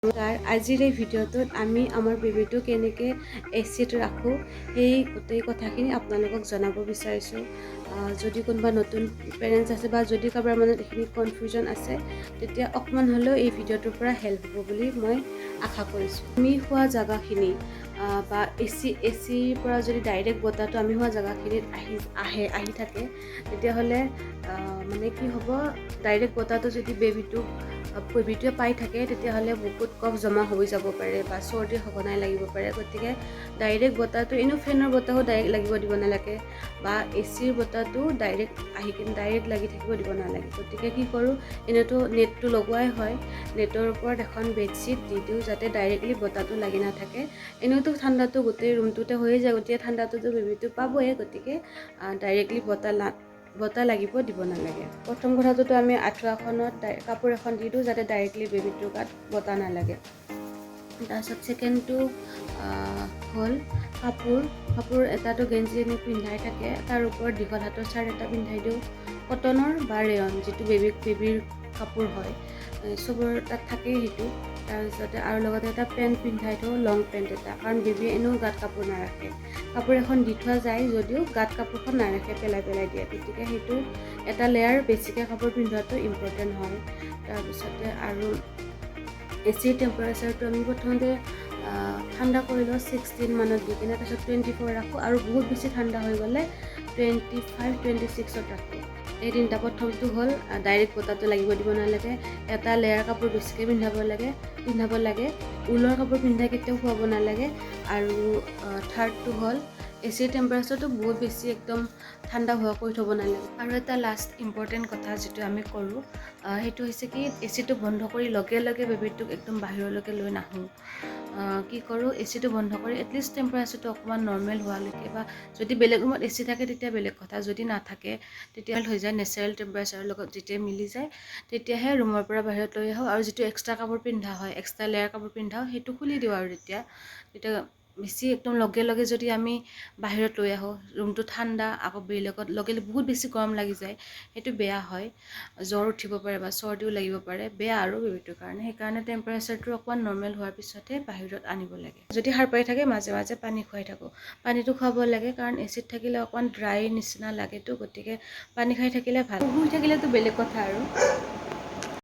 নমস্কাৰ। আজিৰ এই ভিডিঅ'টোত আমি আমাৰ বেবীটো কেনেকৈ এচিত ৰাখোঁ, সেই গোটেই কথাখিনি আপোনালোকক জনাব বিচাৰিছোঁ। যদি কোনোবা নতুন পেৰেণ্টছ আছে বা যদি কাৰোবাৰ মনত এইখিনি কনফিউজন আছে, তেতিয়া অকণমান হ'লেও এই ভিডিঅ'টোৰ পৰা হেল্প হ'ব বুলি মই আশা কৰিছোঁ। আমি শোৱা জেগাখিনি বা এচিৰ পৰা যদি ডাইৰেক্ট বতাহটো আমি শোৱা জেগাখিনিত আহি আহে আহি থাকে, তেতিয়াহ'লে মানে কি হ'ব? ডাইৰেক্ট বতাহটো যদি বেবীটোৱে পাই থাকে, তেতিয়াহ'লে বুকুত কফ জমা হৈ যাব পাৰে বা চৰ্দি সঘনাই লাগিব পাৰে। গতিকে ডাইৰেক্ট বতাহটো, এনেও ফেনৰ বতাহো ডাইৰেক্ট লাগিব দিব নালাগে বা এচিৰ বতাহটো ডাইৰেক্ট আহি কিনে ডাইৰেক্ট লাগি থাকিব দিব নালাগে। গতিকে কি কৰোঁ? এনেইতো নেটটো লগোৱাই হয়। নেটৰ ওপৰত এখন বেডশ্বীট দি দিওঁ, যাতে ডাইৰেক্টলি বতাহটো লাগি নাথাকে। এনেওতো ঠাণ্ডাটো গোটেই ৰুমটোতে হৈয়ে যায়, গতিকে ঠাণ্ডাটোতো বেবীটো পাবই। গতিকে ডাইৰেক্টলি বতাহ লাগিব দিব নালাগে। প্ৰথম কথাটোতো আমি আঁঠুৱাখনত কাপোৰ এখন দি দিওঁ, যাতে ডাইৰেক্টলি বেবীটোৰ গাত বতাহ নালাগে। তাৰপিছত ছেকেণ্ডটো হ'ল কাপোৰ। কাপোৰ এটাটো গেঞ্জি এনে পিন্ধাই থাকে, তাৰ ওপৰত দীঘল হাতৰ চাৰ্ট এটা পিন্ধাই দিওঁ। কটনৰ বা ৰেয়ন, যিটো বেবীৰ কাপোৰ হয়, চবৰ তাত থাকেই সেইটো। তাৰপিছতে আৰু লগতে এটা পেণ্ট পিন্ধাই থওঁ, লং পেণ্ট এটা। কাৰণ বেবীয়ে এনেও গাত কাপোৰ নাৰাখে। কাপোৰ এখন দি থোৱা যায় যদিও গাত কাপোৰখন নাৰাখে, পেলাই পেলাই দিয়ে। গতিকে সেইটো এটা লেয়াৰ বেছিকৈ কাপোৰ পিন্ধোৱাটো ইম্পৰ্টেণ্ট হয়। তাৰপিছতে আৰু এচিৰ টেম্পাৰেচাৰটো আমি প্ৰথমতে ঠাণ্ডা কৰি লওঁ 16 মানত দি কিনে, তাৰপিছত 24 ৰাখোঁ আৰু বহুত বেছি ঠাণ্ডা হৈ গ'লে 25, 26ত ৰাখোঁ। এই তিনিটা। প্ৰথমটো হ'ল ডাইৰেক্ট বতাহটো লাগিব দিব নালাগে, এটা লেয়াৰ কাপোৰ বেছিকৈ পিন্ধাব লাগে, ঊলৰ কাপোৰ পিন্ধাই কেতিয়াও শুৱাব নালাগে আৰু থাৰ্ডটো হ'ল এচিৰ টেম্পাৰেচাৰটো বহুত বেছি একদম ঠাণ্ডা হোৱা কৰি থ'ব নালাগে। আৰু এটা লাষ্ট ইম্পৰ্টেণ্ট কথা যিটো আমি কৰোঁ, সেইটো হৈছে কি, এচিটো বন্ধ কৰি লগে লগে বেবীটোক একদম বাহিৰলৈকে লৈ নাহোঁ। কি কৰোঁ? এচিটো বন্ধ কৰি এটলিষ্ট টেম্পাৰেচাৰটো অকণমান নৰ্মেল হোৱালৈকে বা যদি বেলেগ ৰুমত এচি থাকে তেতিয়া বেলেগ কথা, যদি নাথাকে তেতিয়া হৈ যায়, নেচাৰেল টেম্পাৰেচাৰৰ লগত যেতিয়া মিলি যায়, তেতিয়াহে ৰুমৰ পৰা বাহিৰত লৈ আহোঁ। আৰু যিটো এক্সট্ৰা কাপোৰ পিন্ধা হয়, এক্সট্ৰা লেয়াৰ কাপোৰ পিন্ধাওঁ, সেইটো খুলি দিওঁ। আৰু তেতিয়া তেতিয়া বেছি একদম লগে লগে যদি আমি বাহিৰত লৈ আহোঁ, ৰুমটো ঠাণ্ডা, আকৌ বেলেগত লগে লগে বহুত বেছি গৰম লাগি যায়, সেইটো বেয়া হয়। জ্বৰ উঠিব পাৰে বা চৰ্দিও লাগিব পাৰে, বেয়া আৰু বেবীটোৰ কাৰণে। সেইকাৰণে টেম্পাৰেচাৰটো অকণমান নৰ্মেল হোৱাৰ পিছতহে বাহিৰত আনিব লাগে। যদি সাৰ পাই থাকে, মাজে মাজে পানী খুৱাই থাকোঁ। পানীটো খুৱাব লাগে, কাৰণ এচিত থাকিলে অকণমান ড্ৰাই নিচিনা লাগেতো। গতিকে পানী খাই থাকিলে ভাল। শুই থাকিলেতো বেলেগ কথা আৰু।